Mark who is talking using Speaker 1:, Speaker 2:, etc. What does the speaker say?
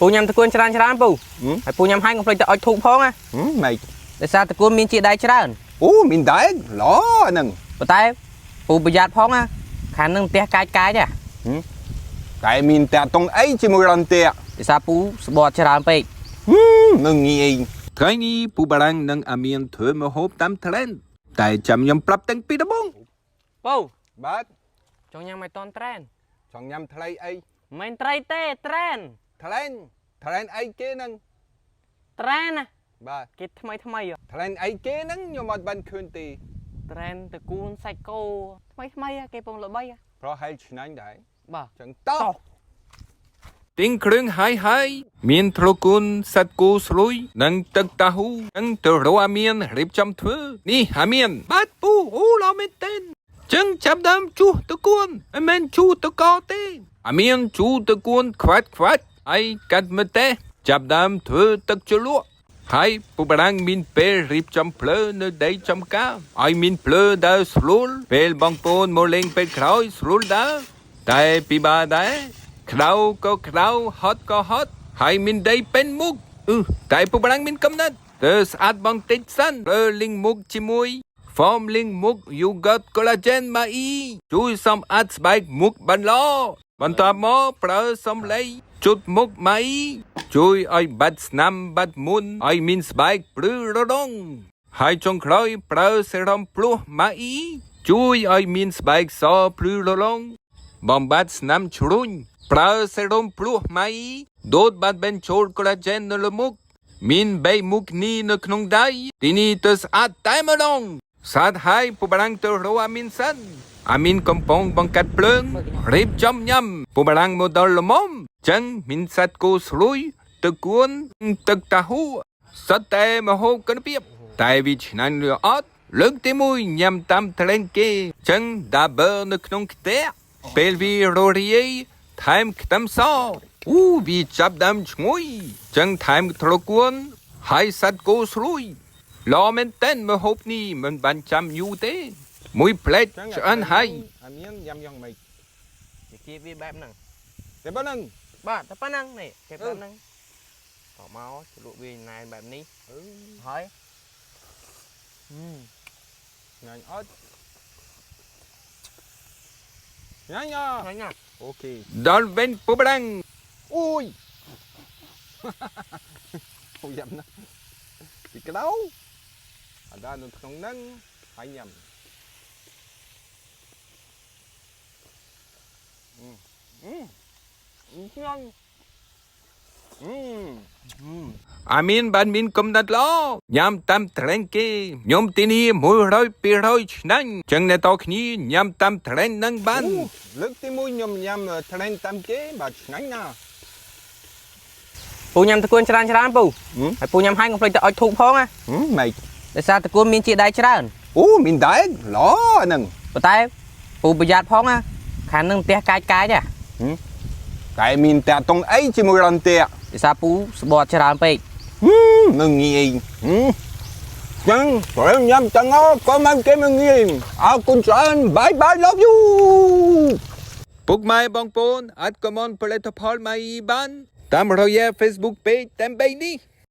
Speaker 1: ពូញ៉ាំតកួនច្រើនច្រើនពូ
Speaker 2: ហឹម
Speaker 1: ហើយពូញ៉ាំហើយកុំភ្លេចទៅអុចធូបផងណា
Speaker 2: ហឹមម៉េច
Speaker 1: ដោយសារតកួនមានជាដៃច្រើន
Speaker 2: អូមានដែរល្អហ្នឹង
Speaker 1: ប៉ុន្តែពូប្រយ័ត្នផងណាខាងនឹងផ្ទះកាចកាចហ៎
Speaker 2: តែមានតាក់តងអីជាមួយរន្ទះ
Speaker 1: ដោយសារពូស្បត់ច្រើនពេក
Speaker 2: ហឹមនឹងងាយថ្ងៃនេះពូបារាំងនឹងអាមានធ្វើម្ហូបតាម trend តែចាំខ្ញុំប្រាប់តាំងពីដំបូង
Speaker 1: ពូ
Speaker 2: បាទ
Speaker 1: ចង់ញ៉ាំឲ្យតន់ត្រែន
Speaker 2: ចង់ញ៉ាំថ្លៃអី
Speaker 1: មិនត្រីទេត្រែន
Speaker 2: trend trend អីគេហ្នឹង
Speaker 1: ត្រែនណា
Speaker 2: បាទ
Speaker 1: គេថ្មីថ្មីហ៎
Speaker 2: trend អីគេហ្នឹងខ្ញុំអត់បានឃើញទេ
Speaker 1: ត្រែនតកួនសាច់គោថ្មីថ្មីហ៎គេពងល្បីហ៎
Speaker 2: ប្រហែលឆ្ងាញ់ដែរ
Speaker 1: បាទ
Speaker 2: ចឹងតោះទិញគ្រឿងហើយហើយមានត្រកូនសត្វគោស្រួយនិងទឹកតាហ៊ូនិងទៅរកអាមានរៀបចំធ្វើនេះអាមានបាទពូអូល្អមែនទែនចឹងចាប់ដើមជួសតកួនមិនមែនជួសតកទេអាមានជួសតកួនខ្វាត់ខ្វាត់ហើយកាត់ម្ទេសចាប់ដើមធ្វើទឹកជ្រលក់ហើយពូបារាំងមានពេលរៀបចំភ្លើនៅដីចំការឲ្យមានភ្លើដើរស្រួលពេលបងប្អូនមកលេងពេលក្រោយស្រួលដើរតែពិបាកដែរ ក្តៅក៏ក្តៅហត់ក៏ហត់ហើយមានដីពេញមុខអឺតែពូបារាំងមានកំណត់ទៅស្អាតបងតិចសិនលើលីងមុខជាមួយ Form លីងមុខ you got collagen មកអ៊ីជួយសម្អាតស្បែកមុខបានល្អបន្ទាប់មកប្រើសំឡីជុតមុខមកអ៊ីជួយឲ្យបាត់ស្នាមបាត់មុនឲ្យមានស្បែកព្រឺរដងហើយចុងក្រោយប្រើសេរ៉ុមភ្លោះមកអ៊ីជួយឲ្យមានស្បែកសភ្លឺរលោង បំបត្តិស្នាមជ្រុញប្រើសេរ៉ូមភ្លោះម៉ៃដូតបាត់បញ្ចូលកូឡាជែននៅលើមុខមានបីមុខនេះនៅក្នុងដៃទីនេះទៅស្អាតតែម្ដងស្អាតហើយពូបារាំងទៅរកអាមីនសិនអាមីនកំពុងបង្កាត់ភ្លើងរៀបចំញ៉ាំពូបារាំងមកដល់ល្មមចឹងមានសត្វគោស្រួយទឹកគួនទឹកតាហ៊ូសត្វតែមហូបកិនពីបតែវាឆ្ងាញ់ឬអត់លើកទីមួយញ៉ាំតាមត្រេនគេចឹងដាបឺនៅក្នុងខ្ទះ ពេលវាររាយថែមខ្ទឹមសអូវាចាប់ដើមឈ្ងុយចឹងថែមត្រកួនហើយសត្វគោស្រួយល្អមែនតើម្ហូបនេះមិនបានចាំយូរទេមួយផ្លែតឆ្អិនហើយអាមានញ៉ាំយ៉ាងម៉េច
Speaker 1: វាជាវាបែបហ្នឹង
Speaker 2: តែប៉ុណ្ណឹង
Speaker 1: បាទតែប៉ុណ្្នឹងនេះគេបែបហ្នឹងតមកជ្រលក់វាណែនបែបនេះ
Speaker 2: អឺ
Speaker 1: ហើយ
Speaker 2: ញ៉ាំអត់ញ៉ាំ
Speaker 1: ឆ្ងាញ់ណាស់
Speaker 2: អូខេដល់វិញពូបារាំងអូយ អូយ៉ាំណាស់ពីក្តៅអត់ដល់នៅក្នុងហ្នឹងហើយញ៉ាំអឺអឺឆ្ងាញ់អឺអាមានបានមានកំណត់ល្អញ៉ាំតាមត្រេនគេខ្ញុំទីនេះ100 200ឆ្នាំចឹងអ្នកតគ្នាញ៉ាំតាមត្រេននឹងបានលើកទី1ខ្ញុំញ៉ាំត្រេនតាមគេបាទឆ្ងាញ់ណាស់
Speaker 1: ពូញ៉ាំតកួនច្រើនច្រើនពូ
Speaker 2: ហឹម
Speaker 1: ហើយពូញ៉ាំហើយកុំភ្លេចទៅអុចធូបផងណា
Speaker 2: ហឹមម៉េច
Speaker 1: ដោយសារតកួនមានជាដៃច្រើន
Speaker 2: អូមានដែរល្អហ្នឹង
Speaker 1: ប៉ុន្តែពូប្រយ័ត្នផងណាខាងនឹងផ្ទះកាចកាចហ៎
Speaker 2: តែមានតាក់តងអីជាមួយរន្ទះ
Speaker 1: ដោយសារពូស្បត់ច្រើនពេក
Speaker 2: ហឹមនឹងងាយហឹមចឹងត្រូវញ៉ាំចឹងអកុំឲ្យគេមកងាយអរគុណច្រើន bye bye love you ពុកម៉ែបងប្អូនអាចកុំផលិតផលម៉ៃបានតាមរយៈ Facebook page តាមបីនេះ